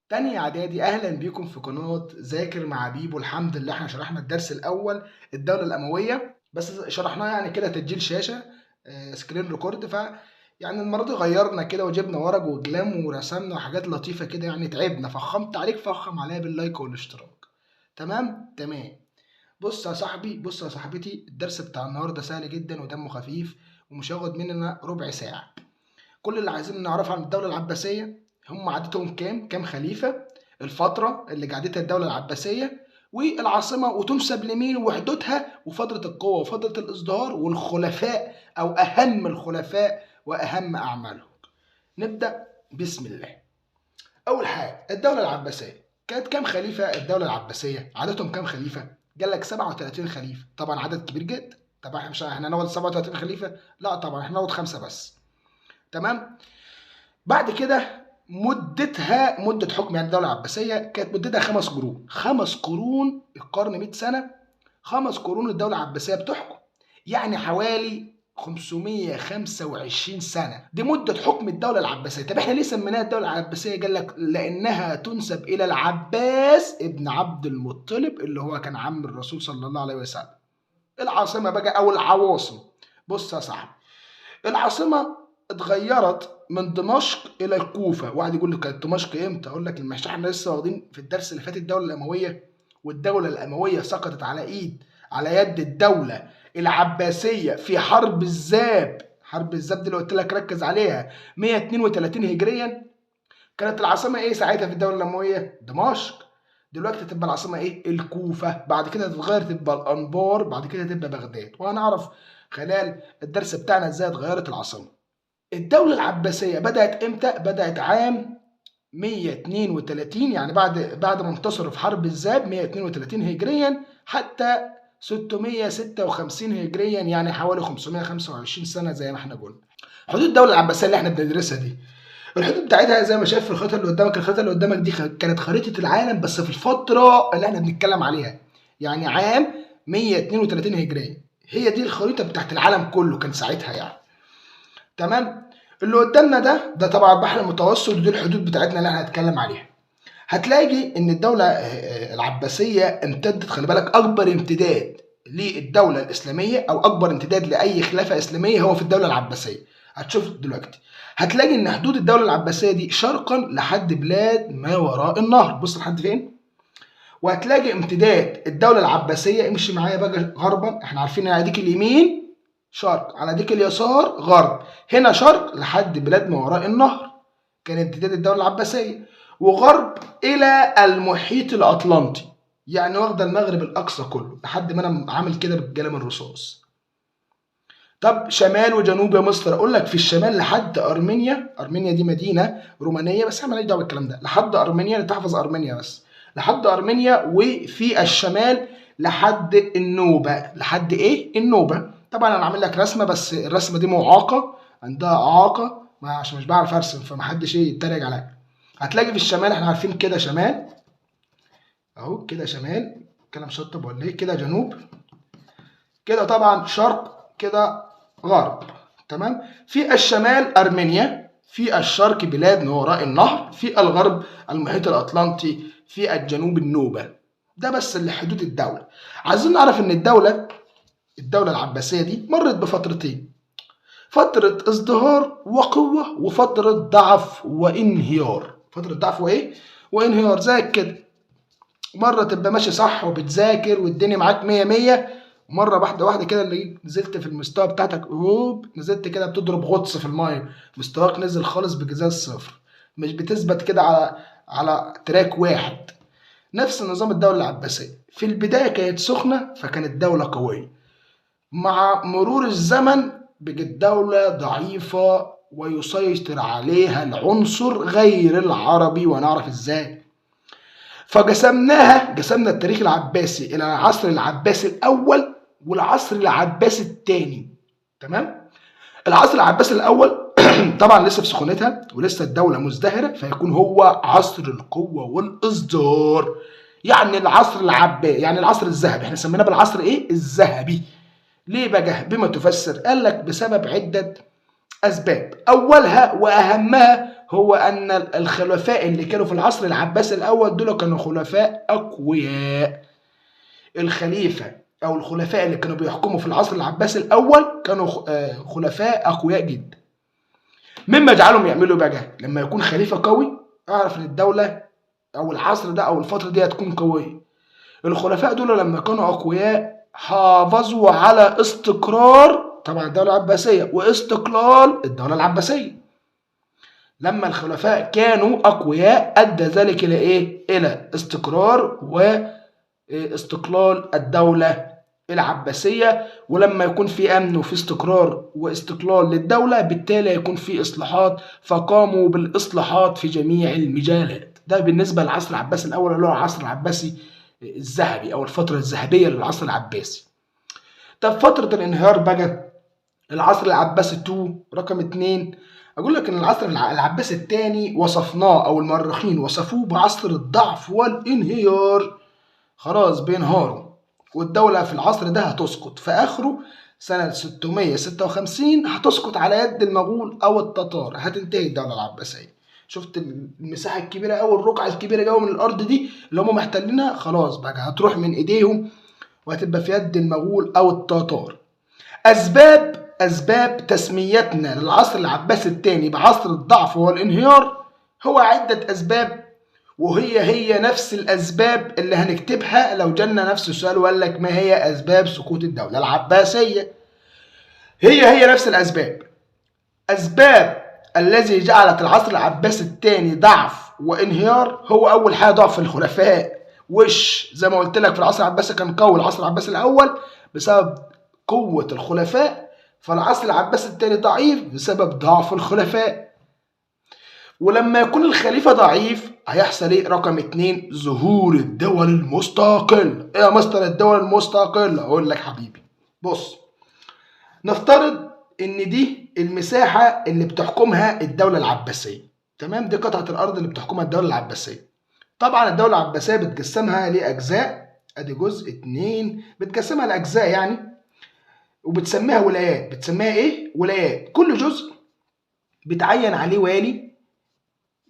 تانية اعدادي، اهلا بيكم في قناة ذاكر مع بيبو. الحمد لله احنا شرحنا الدرس الاول الدولة الاموية، بس شرحناه يعني كده تسجيل شاشة screen record. يعني المرة دي غيرنا كده وجبنا ورق وقلم ورسمنا حاجات لطيفة كده، يعني تعبنا. فخمت عليك، فخم عليا بال like والاشتراك. تمام تمام. بص يا صاحبي، بص يا صاحبتي، الدرس بتاع النهارده سهل جدا ودمه خفيف ومش هياخد مننا ربع ساعة. كل اللي عايزين نعرفه عن الدولة العباسية، هم عدتهم كام خليفة، الفترة اللي قعدتها الدولة العباسية، والعاصمة وتنسب لمين، وحدودها، وفترة القوة وفترة الازدهار، والخلفاء أو أهم الخلفاء وأهم أعمالهم. نبدأ بسم الله. أول حاجة الدولة العباسية كانت كام خليفة؟ الدولة العباسية عددهم كام خليفة؟ قال لك 37 خليفة. طبعا عدد كبير جدا. طبعا احنا مش احنا هناخد 37 خليفة، لا طبعا احنا هناخد 5 بس. تمام. بعد كده مدتها، مدة حكم يعني الدولة العباسية كانت مدتها 5 قرون. 5 قرون، القرن 100 سنة، 5 قرون الدولة العباسية بتحكم، يعني حوالي 525 سنة دي مدة حكم الدولة العباسية. طب احنا ليه سميناها الدولة العباسية؟ قال لك لأنها تنسب إلى العباس ابن عبد المطلب اللي هو كان عم الرسول صلى الله عليه وسلم. العاصمة بقى أو العواصم. بص يا صاحبي، العاصمة اتغيرت من دمشق الى الكوفة. واحد يقول لك كانت دمشق امتى؟ اقول لك مش احنا لسه واخدين في الدرس اللي فات الدولة الاموية، والدولة الاموية سقطت على يد الدولة العباسية في حرب الزاب. حرب الزاب دي اللي قلت لك ركز عليها، 132 هجريا. كانت العاصمة ايه ساعتها في الدولة الاموية؟ دمشق. دلوقتي تبقى العاصمة ايه؟ الكوفة. بعد كده تتغير تبقى الانبار، بعد كده تبقى بغداد. وهنعرف خلال الدرس بتاعنا ازاي اتغيرت العاصمة. الدولة العباسية بدأت امتى؟ بدأت عام 132، يعني بعد ما انتصروا في حرب الزاب 132 هجريا حتى 656 هجريا، يعني حوالي 525 سنة زي ما احنا قلنا. حدود الدولة العباسية اللي احنا بندرسها دي، الحدود بتاعتها زي ما شايف في الخريطة اللي قدامك. الخريطة اللي قدامك دي كانت خريطة العالم بس في الفترة اللي احنا بنتكلم عليها، يعني عام 132 هجريا. هي دي الخريطة بتاعت العالم كله كان ساعتها يعني. تمام. اللي قدامنا ده طبعا البحر المتوسط، ودي الحدود بتاعتنا اللي احنا هنتكلم عليها. هتلاقي ان الدولة العباسية امتدت، خلي بالك اكبر امتداد للدولة الاسلامية او اكبر امتداد لاي خلافه اسلامية هو في الدولة العباسية. هتشوف دلوقتي هتلاقي ان حدود الدولة العباسية دي شرقا لحد بلاد ما وراء النهر. بص لحد فين. وهتلاقي امتداد الدولة العباسية، امشي معايا بقى غربا، احنا عارفين ان على ديك اليمين شرق، على ديك اليسار غرب، هنا شرق لحد بلاد ما وراء النهر كان امتداد الدولة العباسية، وغرب إلى المحيط الأطلنطي، يعني واخدة المغرب الأقصى كله لحد ما أنا عامل كده بالقلم الرصاص. طب شمال وجنوب يا مستر؟ أقول لك في الشمال لحد أرمينيا. أرمينيا دي مدينة رومانية بس احنا مالناش دعوة بالكلام ده، لحد أرمينيا، اللي تحفظ أرمينيا بس، لحد أرمينيا. وفي الشمال لحد النوبة. لحد إيه؟ النوبة. طبعا انا عامل لك رسمه بس الرسمة دي معاقه، عندها اعاقه عشان مش بعرف ارسم، فمحدش ايه يتريق عليا. هتلاقي في الشمال احنا عارفين كده شمال اهو، كده شمال، كلام شطب ولا ايه، كده جنوب، كده طبعا شرق، كده غرب. تمام. في الشمال ارمينيا، في الشرق بلاد ما وراء النهر، في الغرب المحيط الاطلنطي، في الجنوب النوبة. ده بس اللي حدود الدولة. عايزين نعرف ان الدولة العباسية دي مرت بفترتين، فترة ازدهار وقوة وفترة ضعف وانهيار. فترة ضعف وايه؟ وانهيار. زي كده مرة تبقى ماشي صح وبتذاكر والدنيا معاك مية مية، مرة واحدة واحدة كده اللي نزلت في المستوى بتاعتك هوب، نزلت كده بتضرب غطس في المية، مستواك نزل خالص بجزاز صفر، مش بتثبت كده على تراك واحد. نفس نظام الدولة العباسية في البداية كانت سخنة فكانت دولة قوية، مع مرور الزمن بقت دولة ضعيفة ويسيطر عليها العنصر غير العربي، ونعرف ازاي. فقسمناها، قسمنا التاريخ العباسي الى العصر العباسي الاول والعصر العباسي الثاني. تمام. العصر العباسي الاول طبعا لسه في سخونتها ولسه الدولة مزدهرة، فيكون هو عصر القوة والازدهار، يعني العصر العباسي، يعني العصر الذهبي. احنا سميناه بالعصر ايه؟ الذهبي. ليه بقى؟ بما تفسر؟ قال لك بسبب عدة أسباب، أولها وأهمها هو أن الخلفاء اللي كانوا في العصر العباسي الأول دول كانوا خلفاء أقوياء. الخليفة أو الخلفاء اللي كانوا بيحكموا في العصر العباسي الأول كانوا خلفاء أقوياء جدا، مما جعلهم يعملوا بقى لما يكون خليفة قوي اعرف إن الدولة أو العصر ده أو الفترة دي هتكون قوية. الخلفاء دول لما كانوا أقوياء حافظوا على استقرار طبعا الدولة العباسية واستقلال الدولة العباسية. لما الخلفاء كانوا أقوياء أدى ذلك إلى إيه؟ إلى استقرار واستقلال الدولة العباسية. ولما يكون في أمن وفي استقرار واستقلال للدولة بالتالي يكون في إصلاحات، فقاموا بالإصلاحات في جميع المجالات. ده بالنسبة للعصر العباسي الأول اللي هو العصر العباسي الذهبي أو الفترة الذهبية للعصر العباسي. طب فترة الانهيار بقى العصر العباسي 2 رقم 2، أقول لك إن العصر العباسي الثاني وصفناه أو المؤرخين وصفوه بعصر الضعف والانهيار. خلاص بينهاروا والدولة في العصر ده هتسقط في آخره سنة 656، هتسقط على يد المغول أو التتار، هتنتهي الدولة العباسية. شفت المساحة الكبيرة أو الرقعة الكبيرة أوي من الأرض دي اللي هم محتلينها، خلاص بقى هتروح من إيديهم وهتبقى في يد المغول أو التتار. أسباب تسميتنا للعصر العباسي الثاني بعصر الضعف والانهيار هو عدة أسباب، وهي هي نفس الأسباب اللي هنكتبها لو جالنا نفس السؤال وقال لك ما هي أسباب سقوط الدولة العباسية. هي هي نفس الأسباب. أسباب الذي جعلت العصر العباسي الثاني ضعف وانهيار هو أول حاجة ضعف الخلفاء. وش زي ما قلت لك في العصر العباسي كان قوي العصر العباسي الأول بسبب قوة الخلفاء، فالعصر العباسي الثاني ضعيف بسبب ضعف الخلفاء. ولما يكون الخليفة ضعيف هيحصل ايه؟ رقم 2 ظهور الدول المستقلة. ايه يا مستر الدول المستقلة؟ اقول لك حبيبي بص، نفترض ان دي المساحة اللي بتحكمها الدولة العباسية، تمام؟ دي قطعة الارض اللي بتحكمها الدولة العباسية. طبعا الدولة العباسية بتقسمها لأجزاء، ادي جزء 2، بتقسمها لأجزاء يعني، وبتسميها ولايات. بتسميها ايه؟ ولايات. كل جزء بتعين عليه والي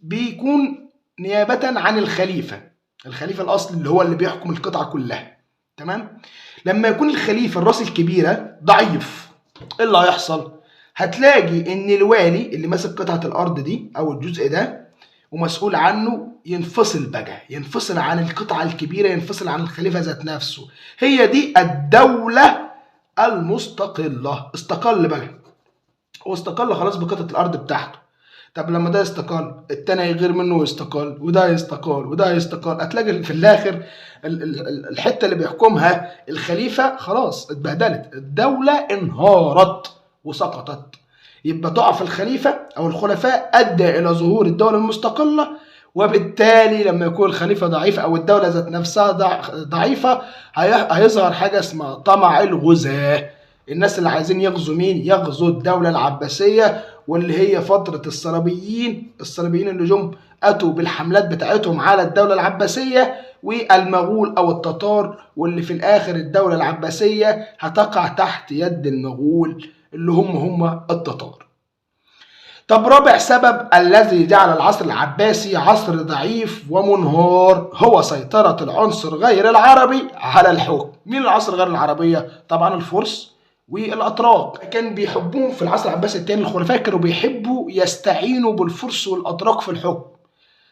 بيكون نيابة عن الخليفة، الخليفة الأصلي اللي هو اللي بيحكم القطعة كلها، تمام؟ لما يكون الخليفة الراس الكبيرة ضعيف، ايه اللي هيحصل؟ هتلاقي ان الوالي اللي ماسك قطعة الأرض دي أو الجزء ده ومسؤول عنه ينفصل بقى، ينفصل عن القطعة الكبيرة، ينفصل عن الخليفة ذات نفسه. هي دي الدولة المستقلة. استقل بقى، هو استقل خلاص بقطعة الأرض بتاعته. طب لما ده يستقل التاني هيغير منه ويستقل، وده يستقل، وده يستقل، هتلاقي في الاخر الحتة اللي بيحكمها الخليفة خلاص اتبهدلت، الدولة انهارت وسقطت. يبقى ضعف الخليفة او الخلفاء ادى الى ظهور الدولة المستقلة، وبالتالي لما يكون الخليفة ضعيف او الدولة ذات نفسها ضعيفة هيظهر حاجة اسمها طمع الغزاة. الناس اللي عايزين يغزوا مين؟ يغزوا الدولة العباسية، واللي هي فترة الصليبيين. الصليبيين اللي جم أتوا بالحملات بتاعتهم على الدولة العباسية، والمغول أو التتار، واللي في الآخر الدولة العباسية هتقع تحت يد المغول اللي هم التتار. طب رابع سبب الذي جعل العصر العباسي عصر ضعيف ومنهار هو سيطرة العنصر غير العربي على الحكم. مين العنصر غير العربية؟ طبعا الفرس والأتراك. كان بيحبوهم في العصر العباسي الثاني، الخلفاء كانوا بيحبوا يستعينوا بالفرس والأتراك في الحكم.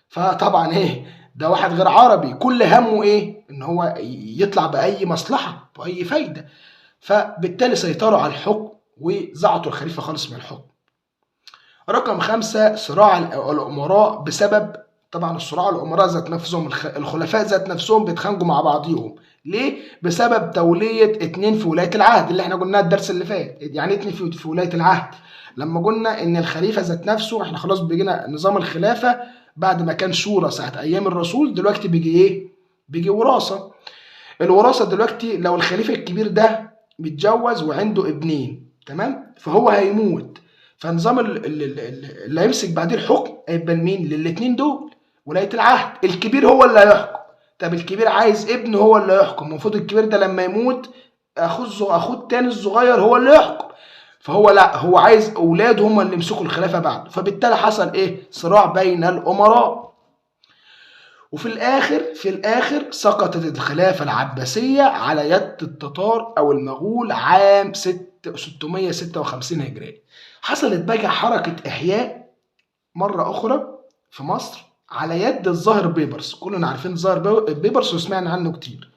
فطبعا ايه ده واحد غير عربي كل همه ايه؟ ان هو يطلع بأي مصلحة بأي فايدة. فبالتالي سيطروا على الحكم وزعطوا الخليفة خالص من الحكم. رقم 5 صراع الأمراء، بسبب طبعا الصراع الأمراء ذات نفسهم، الخلفاء ذات نفسهم بيتخانقوا مع بعضيهم. ليه؟ بسبب تولية 2 في ولاية العهد اللي احنا قلناها الدرس اللي فات. يعني 2 في ولاية العهد لما قلنا ان الخليفة ذات نفسه، احنا خلاص بيجينا نظام الخلافة بعد ما كان شورى ساعة ايام الرسول، دلوقتي بيجي ايه؟ بيجي وراثة. الوراثة دلوقتي لو الخليفة الكبير ده متجوز وعنده ابنين، تمام؟ فهو هيموت، فنظام اللي هيمسك بعديه الحكم هيبقى لمين؟ للاتنين دول، ولاية العهد. الكبير هو اللي هيحكم. طب الكبير عايز ابنه هو اللي يحكم، المفروض الكبير ده لما يموت اخوه التاني الصغير هو اللي يحكم. فهو لا، هو عايز اولاده هم اللي يمسكوا الخلافة بعده، فبالتالي حصل ايه؟ صراع بين الامراء. وفي الاخر سقطت الخلافة العباسية على يد التتار او المغول عام 656 هجرية. حصلت بقى حركة احياء مرة اخرى في مصر على يد الظاهر بيبرس. كلنا عارفين الظاهر بيبرس وسمعنا عنه كتير.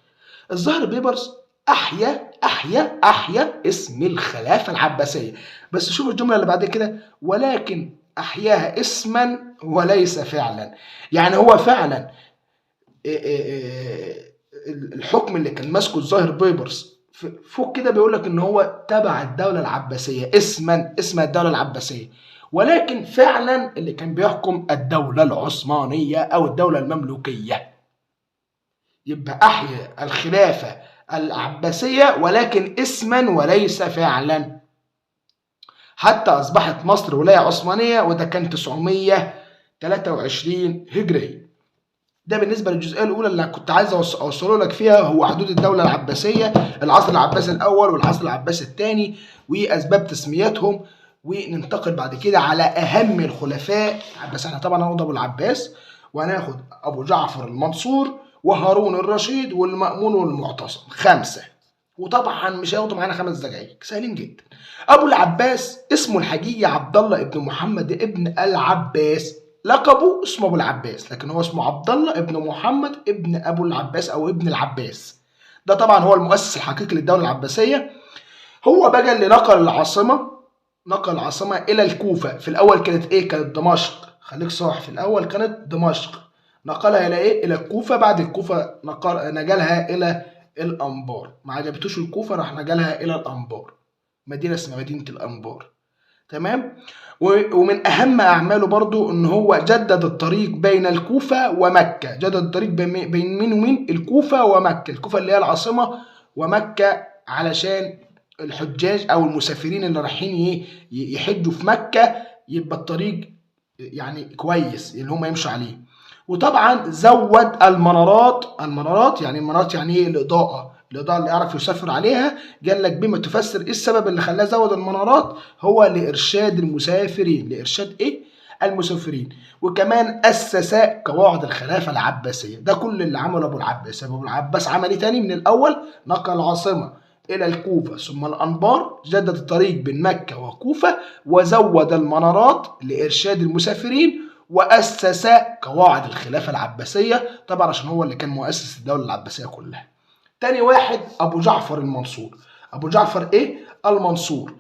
الظاهر بيبرس احيا احيا احيا اسم الخلافة العباسية، بس شوف الجملة اللي بعد كده، ولكن احياها اسما وليس فعلا. يعني هو فعلا الحكم اللي كان ماسكه الظاهر بيبرس فوق كده بيقول لك ان هو تبع الدولة العباسية اسما، اسم الدولة العباسية، ولكن فعلا اللي كان بيحكم الدولة العثمانية او الدولة المملوكيه. يبقى احيا الخلافة العباسية ولكن اسما وليس فعلا، حتى اصبحت مصر ولاية عثمانية، وده كان 923 هجرية. ده بالنسبة للجزئيه الاولى اللي كنت عايز اوصله لك فيها، هو حدود الدولة العباسية، العصر العباسي الاول والعصر العباسي الثاني واسباب تسميتهم. وننتقل بعد كده على اهم الخلفاء العباسيين. احنا طبعا هناخد ابو العباس، وهناخد ابو جعفر المنصور وهارون الرشيد والمأمون والمعتصم، 5. وطبعا مش هياخدوا معانا 5 دقايق، سهلين جدا. ابو العباس اسمه الحقيقي عبد الله ابن محمد ابن العباس، لقبه اسمه ابو العباس، لكن هو اسمه عبد الله ابن محمد ابن ابو العباس او ابن العباس. ده طبعا هو المؤسس الحقيقي للدولة العباسية. هو بقى اللي نقل العاصمة، نقل العاصمة الى الكوفة. في الاول كانت ايه؟ كانت دمشق، خليك صح، في الاول كانت دمشق، نقلها الى ايه؟ الى الكوفة. بعد الكوفة نقلها الى الانبار، ما عجبتوش الكوفة راح نقلها الى الانبار، مدينة اسمها مدينة الانبار. تمام. ومن اهم اعماله برضو ان هو جدد الطريق بين الكوفة ومكة. جدد الطريق بين مين ومين؟ الكوفة ومكة، الكوفة اللي هي العاصمة، ومكة علشان الحجاج او المسافرين اللي رايحين يحجوا في مكة، يبقى الطريق يعني كويس اللي هم يمشوا عليه. وطبعا زود المنارات، المنارات يعني المنارات يعني ايه؟ الاضاءة، الاضاءة اللي يعرف يسافر عليها. قال لك بما تفسر ايه السبب اللي خلاه زود المنارات؟ هو لارشاد المسافرين، لارشاد ايه؟ المسافرين. وكمان اسس قواعد الخلافة العباسية. ده كل اللي عمله ابو العباس. ابو العباس عمل ايه تاني؟ من الاول نقل العاصمة الى الكوفة ثم الانبار، جدد الطريق بين مكة وكوفه، وزود المنارات لارشاد المسافرين، واسس قواعد الخلافة العباسية، طبعا عشان هو اللي كان مؤسس الدولة العباسية كلها. تاني واحد ابو جعفر المنصور. ابو جعفر ايه؟ المنصور.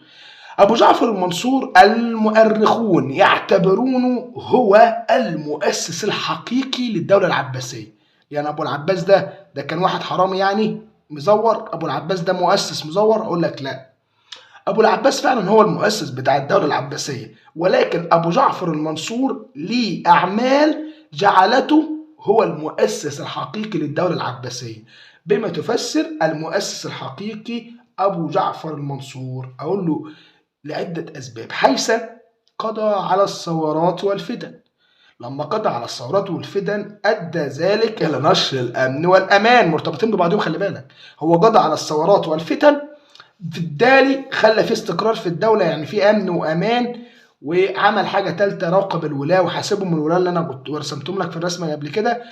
ابو جعفر المنصور المؤرخون يعتبرونه هو المؤسس الحقيقي للدولة العباسية. يعني ابو العباس ده كان واحد حرامي يعني مزور، ابو العباس ده مؤسس مزور؟ اقول لك لا، ابو العباس فعلا هو المؤسس بتاع الدولة العباسية، ولكن ابو جعفر المنصور ليه اعمال جعلته هو المؤسس الحقيقي للدولة العباسية. بما تفسر المؤسس الحقيقي ابو جعفر المنصور؟ اقول له لعدة اسباب. حيث قضى على الثورات والفتن. لما قضى على الثورات والفتن ادى ذلك الى نشر الامن والامان، مرتبطين ببعضهم خلي بالك. هو قضى على الثورات والفتن، بالتالي خلى في استقرار في الدولة، يعني في امن وامان. وعمل حاجة ثالثة، راقب الولاه وحاسبهم الولاه اللي انا كنت ورسمتهم لك في الرسمة قبل كده.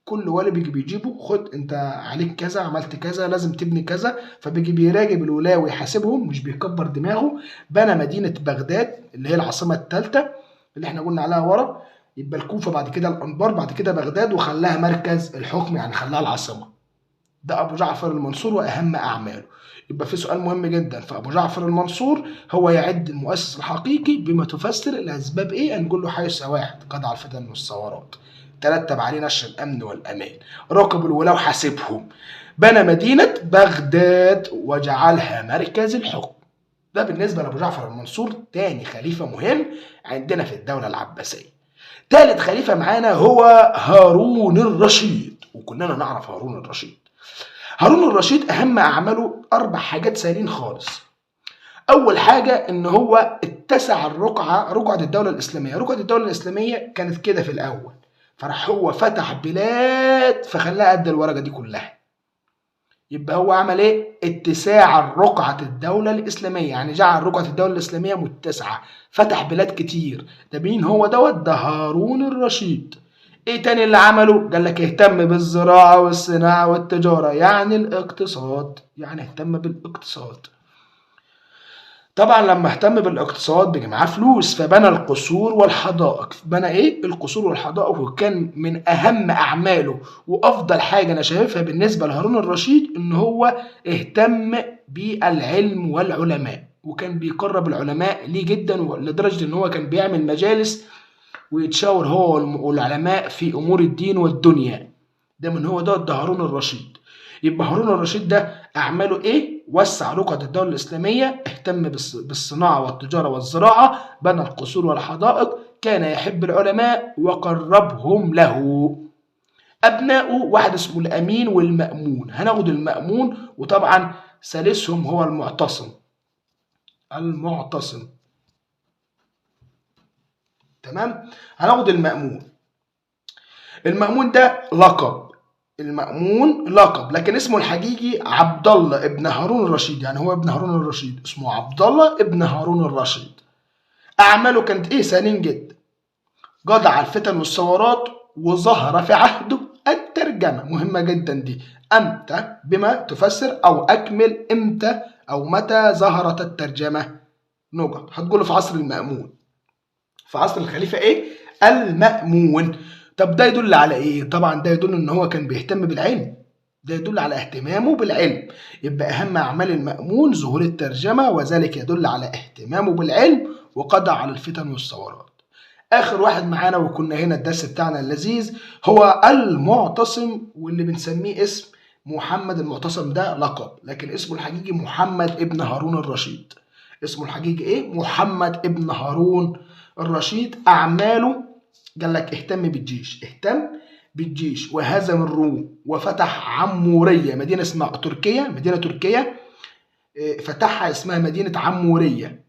كل والي بيجي بيجيبه، خد انت عليك كذا، عملت كذا، لازم تبني كذا، فبيجي بيراقب الولاه ويحاسبهم، مش بيكبر دماغه. بنى مدينة بغداد اللي هي العاصمة الثالثة اللي احنا قلنا عليها ورا، يبقى الكوفة بعد كده الانبار بعد كده بغداد، وخلاها مركز الحكم، يعني خلاها العاصمة. ده ابو جعفر المنصور واهم اعماله. يبقى في سؤال مهم جدا، فابو جعفر المنصور هو يعد المؤسس الحقيقي بما تفسر الاسباب ايه؟ نقول له حيث واحد قضى على الفتن والثورات، ترتب عليه نشر الامن والامان، راقب الولاة وحاسبهم، بنى مدينة بغداد وجعلها مركز الحكم. ده بالنسبة لابو جعفر المنصور، تاني خليفة مهم عندنا في الدولة العباسية. تالت خليفة معانا هو هارون الرشيد، وكلنا نعرف هارون الرشيد. هارون الرشيد اهم اعماله 4 حاجات سهلين خالص. اول حاجة ان هو اتسع الرقعة، رقعه الدولة الاسلامية. رقعه الدولة الاسلامية كانت كده في الاول، فراح هو فتح بلاد فخلاها قد الورقة دي كلها. يبقى هو عمل ايه؟ اتساع رقعة الدولة الإسلامية، يعني جعل رقعة الدولة الإسلامية متسعة، فتح بلاد كتير. ده مين هو دوت؟ ده هارون الرشيد. ايه تاني اللي عمله؟ قال لك اهتم بالزراعة والصناعة والتجارة، يعني الاقتصاد، يعني اهتم بالاقتصاد. طبعا لما اهتم بالاقتصاد بقى معاه فلوس، فبنى القصور والحدائق. بنى ايه؟ القصور والحدائق. وكان من اهم اعماله وافضل حاجة انا شايفها بالنسبة لهارون الرشيد ان هو اهتم بالعلم والعلماء، وكان بيقرب العلماء ليه جدا، لدرجة ان هو كان بيعمل مجالس ويتشاور هو والعلماء في امور الدين والدنيا. ده من هو ده؟ ده هارون الرشيد. يبقى هارون الرشيد ده اعماله ايه؟ وسع رقعة الدولة الإسلامية، اهتم بالصناعة والتجارة والزراعة، بنى القصور والحدائق، كان يحب العلماء وقربهم له. أبنائه واحد اسمه الأمين والمأمون، هناخد المأمون، وطبعا ثالثهم هو المعتصم. المعتصم، تمام. هناخد المأمون. المأمون ده لقب، المأمون لقب، لكن اسمه الحقيقي عبد الله ابن هارون الرشيد، يعني هو ابن هارون الرشيد، اسمه عبد الله ابن هارون الرشيد. أعماله كانت إيه؟ سهلين جدا. قضى على الفتن والثورات، وظهر في عهده الترجمة، مهمة جدا دي. أمتى بما تفسر أو أكمل إمتى أو متى ظهرت الترجمة؟ نقط. هتقوله في عصر المأمون، في عصر الخليفة إيه؟ المأمون. طب ده يدل على إيه؟ طبعا ده يدل إن هو كان بيهتم بالعلم، ده يدل على اهتمامه بالعلم. يبقى أهم أعمال المأمون ظهور الترجمة، وذلك يدل على اهتمامه بالعلم وقضى على الفتن والثورات. آخر واحد معانا وكنا هنا الدرس بتاعنا اللذيذ هو المعتصم، واللي بنسميه اسم محمد المعتصم، ده لقب، لكن اسمه الحقيقي محمد ابن هارون الرشيد. اسمه الحقيقي ايه؟ محمد ابن هارون الرشيد. أعماله قال لك اهتم بالجيش، اهتم بالجيش وهزم الروم وفتح عمورية، مدينة اسمها تركيا، مدينة تركيا فتحها اسمها مدينة عمورية،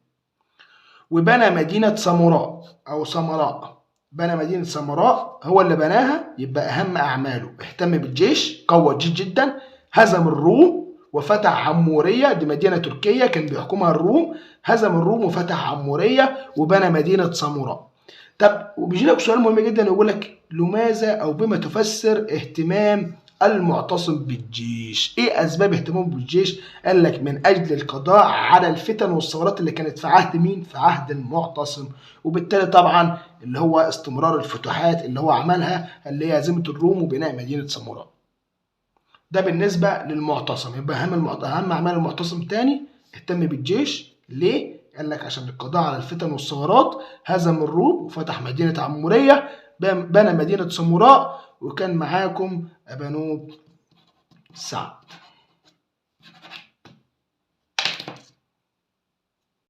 وبنى مدينة سمراء أو سمراء، بنى مدينة سمراء هو اللي بناها. يبقى أهم أعماله اهتم بالجيش، قوى الجيش جدا، هزم الروم وفتح عمورية، دي مدينة تركية كان بيحكمها الروم، هزم الروم وفتح عمورية وبنى مدينة سمراء. طب وبيجي لك سؤال مهم جدا يقول لك لماذا أو بما تفسر اهتمام المعتصم بالجيش؟ ايه اسباب اهتمامه بالجيش؟ قال لك من اجل القضاء على الفتن والثورات اللي كانت في عهد مين؟ في عهد المعتصم، وبالتالي طبعا اللي هو استمرار الفتوحات اللي هو عملها اللي هي هزيمة الروم وبناء مدينة سمراء. ده بالنسبة للمعتصم. يبقى اهم اعمال المعتصم تاني اهتم بالجيش. ليه؟ قال لك عشان القضاء على الفتن والثورات، هزم الروم وفتح مدينة عمورية، بنى مدينة سمراء. وكان معاكم أبانوب سعد.